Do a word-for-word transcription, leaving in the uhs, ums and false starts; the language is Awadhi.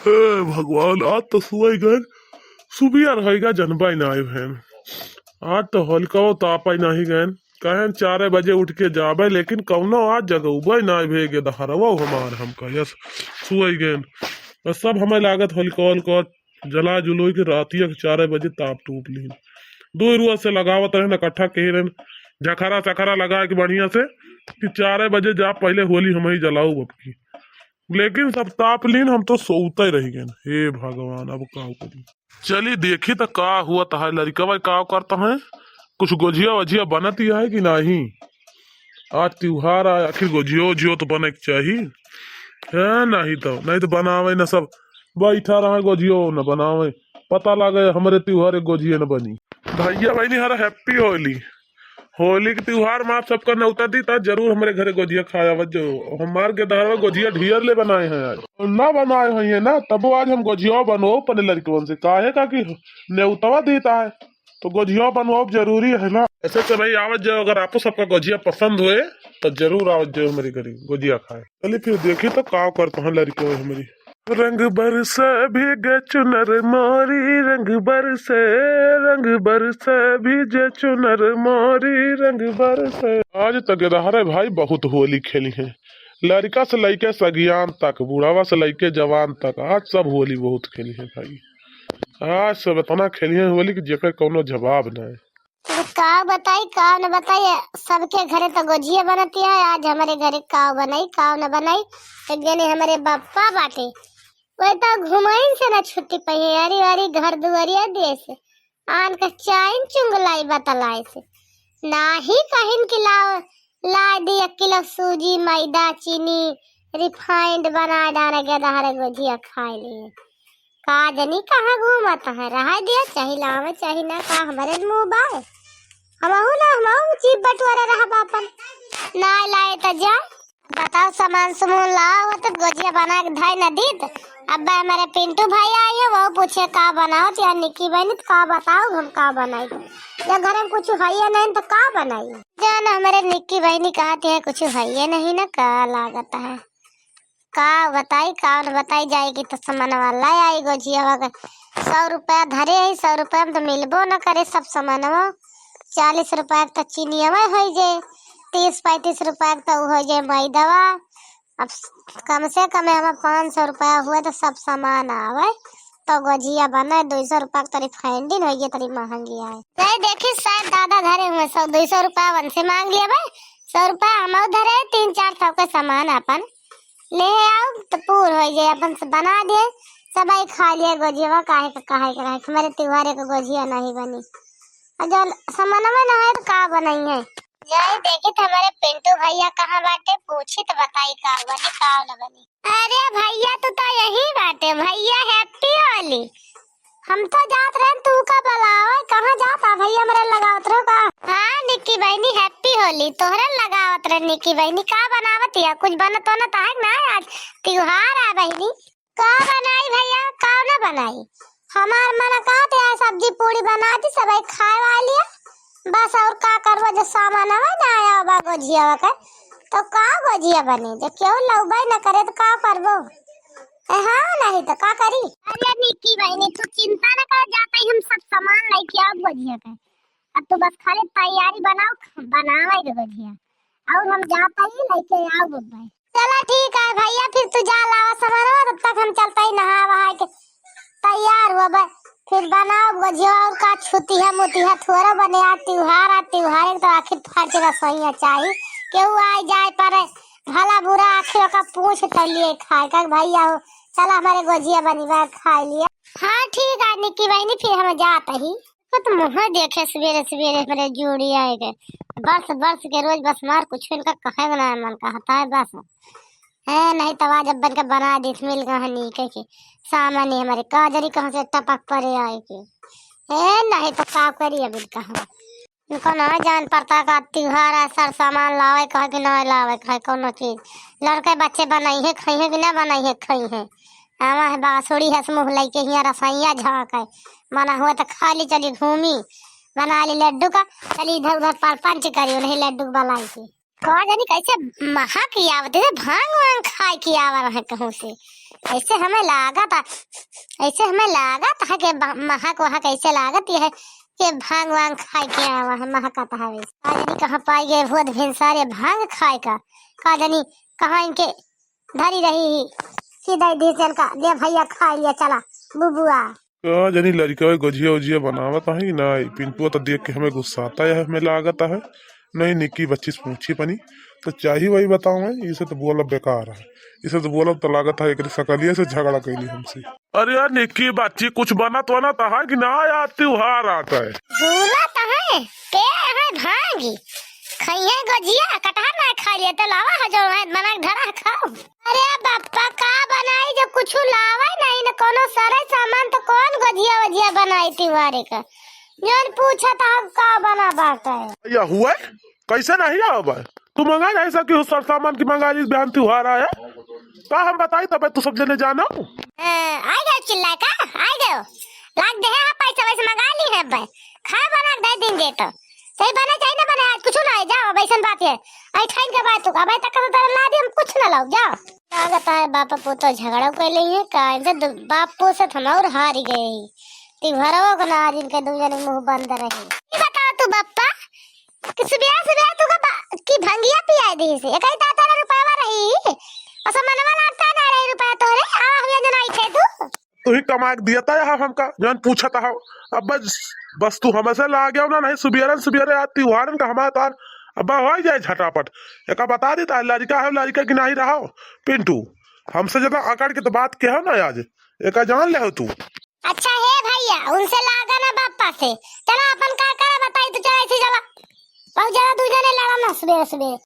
ए भगवान, आज तो सुबह गए, सुबियर होइगा, जनबै नाहीं भएन। आज तो होलिकवो तापै नाहीं गएन। कहेन चारे बजे उठ के जाबै, लेकिन कौनो आज जगउबै नाहीं भए गे दहरवो हमार, हम कहियस सुबह गएन। और सब हमें लागत होलिकवो, होलिकवो जला जुलोई के रातिया के चारे बजे ताप टूप लीन। दो रुआ से लगावत रहन, इकट्ठा कही रहन, झखरा चखरा लगा के बढ़िया से कि चारे बजे जा, पहले होली हमहीं जलाउब अबकी। लेकिन सब ताप लीन, हम तो सोउतै रहि गएन। हे भगवान, अब का करी? चली देखी त का हुआ तहार लड़िकवा का करत है, कुछ गोझिया वोझिया बनत ही है कि नाहीं? आज त्योहार आए, आखिर गोझियो वोझियो तो बने के चाही, है? नाहीं तो, नाहीं तो बनावै न, सब बैठा रहा गोझियो न बनावै, पता लागे हमरे त्योहार एक गोझिया न बनी। भइया बहिनी हरा happy होली। होली के त्योहार में आप सबका न्योता दी, त जरूर हमरे घरे गोझिया खाए आवत जाओ। हमार गेदहरवा गोझिया ढेर ले बनाए हैं आज। ना बनाए होइहैं ना, तबो आज हम गोझिया बनवाओ अपने लड़िकवन से, काहे का कि न्योतवा दीत है, तो गोझिया बनवाओ जरूरी है ना। ऐसे तो भाई आवत जाओ, अगर आपो सबका गोझिया पसंद होए तो जरूर आवत जाओ हमरे घरे गोझिया खाए। चली फिर देखी तो का करत हैं लड़िकवा हमरी। रंग बरसे भीगे चुनर मोरी, रंग बरसे, रंग बरसे भीगे चुनर मोरी, रंग बरसे। आज त गेदहरे भाई बहुत होली खेली हैं, लड़िका से लइके सगियान तक, बूढ़ावा से लइके जवान तक, आज सब होली बहुत खेली हैं भाई। आज सब इतना खेली हैं होली कि जेकर कौनो जवाब ना है। अब का बताई, का न बताई, सबके घरे तो गोझिया बनती है, आज हमरे घरे का बनाई, का न बनाई। एक जने हमरे बप्पा बाटे, वह तो घुमाइन से ना छुट्टी पाई है, अरे अरे घर दुआरिया देश, आन का चाइन चुंगलाई बतलाई से, नाही कहिन कि लाओ, ला दी एक किलो सूजी, मैदा, चीनी, refined बना डाले गेदहरे गोझिया खाए लिए। का जनी कहाँ घूमत है, रहा दिया, चाहे लावे चाहे ना, का हमरे मुँह बाय। हमहू ना, हमहू जीभ बटोरे रहब आपन, ना लाए त जा। बताओ, सामान सुमून लाओ, तो गोझिया बना के धई न दीत। अब हमरे पिंटू भाई आई है, वो पूछे का बनाओ, या निक्की बहिनी, तो का बताओ, हम का बनाई? जब घर में कुछ है नहीं तो का बनाई? जान हमरे निक्की बहिनी कहती है, कुछ है नहीं ना, का लागत है। का बताई, का न बताई, जाए कि तो सामानवा लाई आई गोझियावा के। सौ रुपया धरे है, सौ रुपया में तो मिलबो न करे सब सामानवा। चालीस रुपया के तो चीनियावा होइ जाए, तीस पैंतीस रुपया के तो उ होइ जाए मैदावा। अब कम से कम हम पाँच सौ रुपया हुए तो सब सामान आवे, तो गोझिया बने। दो सौ रुपया के तो refined होइ गई, तरी महंगी आए। नहीं देखी, शायद दादा धरे हुए सौ, दो सौ रुपया उनसे मांग लिया भाई, सौ रुपया हम धरे, तीन चार सौ के सामान अपन ले आओ तो पूर हो जाए, अपन से बना दे, सब आई खा लिए गोझिया, काहे का, काहे के रहे, हमारे त्योहार के गोझिया नहीं बनी। और जब समनवा ना है तो का बनाई है? जाए देखी तो हमारे पिंटू भैया कहाँ बाटे, पूछी तो बताई का बनी, का न बनी। अरे भैया, तू तो यही बाटे भैया, happy होली। हम तो जात रहन, तू का बुलावे, कहाँ जात आ भैया, हमरे लगावत रहो का? हाँ निक्की बहिनी, happy होली, तोहरे लगावत रहे निक्की बहिनी। का बनावत या? कुछ बनत बनत है ना, आज त्योहार आ बहिनी। का बनाई भैया, का ना बनाई? हमार मन कहत है सब्जी पूड़ी बना दी, सब खाए वाली है। बस और का करबो, जो सामान हवे ना आया बा गोझिया के, तो का गोझिया बनी? जब केहू लउबे न करे तो का करबो? ए हाँ, नहीं तो का करी? अरे निक्की बहिनी, तू चिंता न कर, जाता ही हम सब सामान लेके आओ गोझिया के। अब तू बस खाली तैयारी बनाओ, बनावे के गोझिया, और हम जाता ही लेके आओ भाई। चला ठीक है भैया, फिर तू जा लावा सामानवा, तब तक हम चलता ही नहा वहा के तैयार हुआ बा, फिर बनाओ गोझिया। और का छुतिया मुतिया थोड़ा बने, आज त्योहार, आज त्योहार एक तो आखिर फर्ज रसोईया चाही, केहू आए जाए पर भला बुरा आखिर ओका पूछ तो लिए खाए का भैया हो, चला हमारे गोझिया बनी बा, खाए लिए। हाँ ठीक है निक्की बहिनी, फिर हम जात ही। तो मुँह देखे सवेरे सवेरे हमारे जोड़ी आए गए, बस बस के रोज बस मार, कुछ इनका कहे ना मन कहता है बस। है नहीं तो आज अब्बन के बना दीत, मिल गए हनी के, के सामने हमारे का जनी कहाँ से टपक पड़े आए के। है नहीं तो का करी अब इनका हम। इनको ना जान पड़ता का त्योहार है, सर सामान लावे कहे कि नहीं लावे कहे कोनो चीज। लड़के बच्चे बनाई है, खाई है कि ना बनाई है, खाई है। आवा है बासुड़ी है, मुँह लइके हियाँ रसोइया झाँक है। मना हुआ तो खाली चली घूमी, बना ली लड्डू का, चली इधर उधर परपंच करी, उन्हीं लड्डू के बलाई के। का जानी कैसे महक आवत है, भांग वांग खाए के आवा रहे कहूँ से। ऐसे हमें लागत है, ऐसे हमें लागत है कि ब-, महक वहक ऐसे लागत है कि भांग वांग खाए के आवा है, महकत है वैसे। का जानी कहाँ पाई गए भूत भिनसारे भांग खाए का, का जानी कहाँ इनके धरी रही ही, सीधा दे चल का, ले भैया खाए लिया, चला बुबुआ। का जानी लड़का गजिया उजिया बनावत है कि ना, पिंटुआ तो देख के हमें गुस्साता है, हमें लागत है। नहीं, निक्की बच्ची से पूछी पनी, तो चाही वही बताओ है, इसे तो बोलब बेकार है, इसे तो बोलब तो लागत है एकरे सकलिया से झगड़ा कैली हमसे। अरे यार निक्की बच्ची, कुछ बनत वनत है कि ना यार, त्योहार आता है। बोलत है, के है भांगी, खइहे गजिया, कटहर ना खा लिए, तो लावा है जो है, बना के धरा है, खाओ। अरे बप्पा, का बनाई जब कुछ लावे नहीं न कोनो सरे सामान, तो कौन गजिया वजिया बनाई तिवारी का? जौन पूछत हम का बना बाटे। या हुए? कैसे नहीं आवे? तू मंगा नहीं सकी हो सर सामान की, मंगा ली बहन त्योहार आया। का हम बताई तब तू सब जने जानो? हाँ, आई गयो चिल्ला का? आई गयो। लाग दे है पैसा वैसे मंगा ली है बे। खा बना के दे दिन जे तो। सही बने चाहे ना बने, आज कुछ ना है, जाओ, अब ऐसन बात है। आई ठाइन के बात तू, अब तक तो तेरा ला दे, हम कुछ ना लाओ, जाओ। लागत है बाप पोतो झगड़ा कर ले है, का इनसे दु-, बाप पोत से हम और हार गए ही। ती घरवा को ना आज इनके दो जने मुंह बंद रही। ये बताओ तू बप्पा, कि सुबह सुबह तू का बा-, की भंगिया पियाई दी से, एक ही ताता रुपया रही, और सब मनवा लागता ना रही रुपया तोरे, आवा हुआ जना आई थे तू। तू ही कमा के दिया था यहाँ हमका, जौन पूछत हो। अब बस, बस तू हमसे ला गया ना, नहीं सुबेरन सुबेरे आज त्योहारन का हमारे तार अब हो जाए झटापट। एका बता देता है, लड़का है, लड़का की नहीं रहो। पिंटू, हमसे ज्यादा अकड़ के तो बात कहो ना आज, एका जान ले हो तू। अच्छा हे भैया, उनसे लागा ना बापा से। चला अपन का करे बताई, तू चला इसी जगह। बहुत ज्यादा दू जने लड़ा ना सुबह सुबह।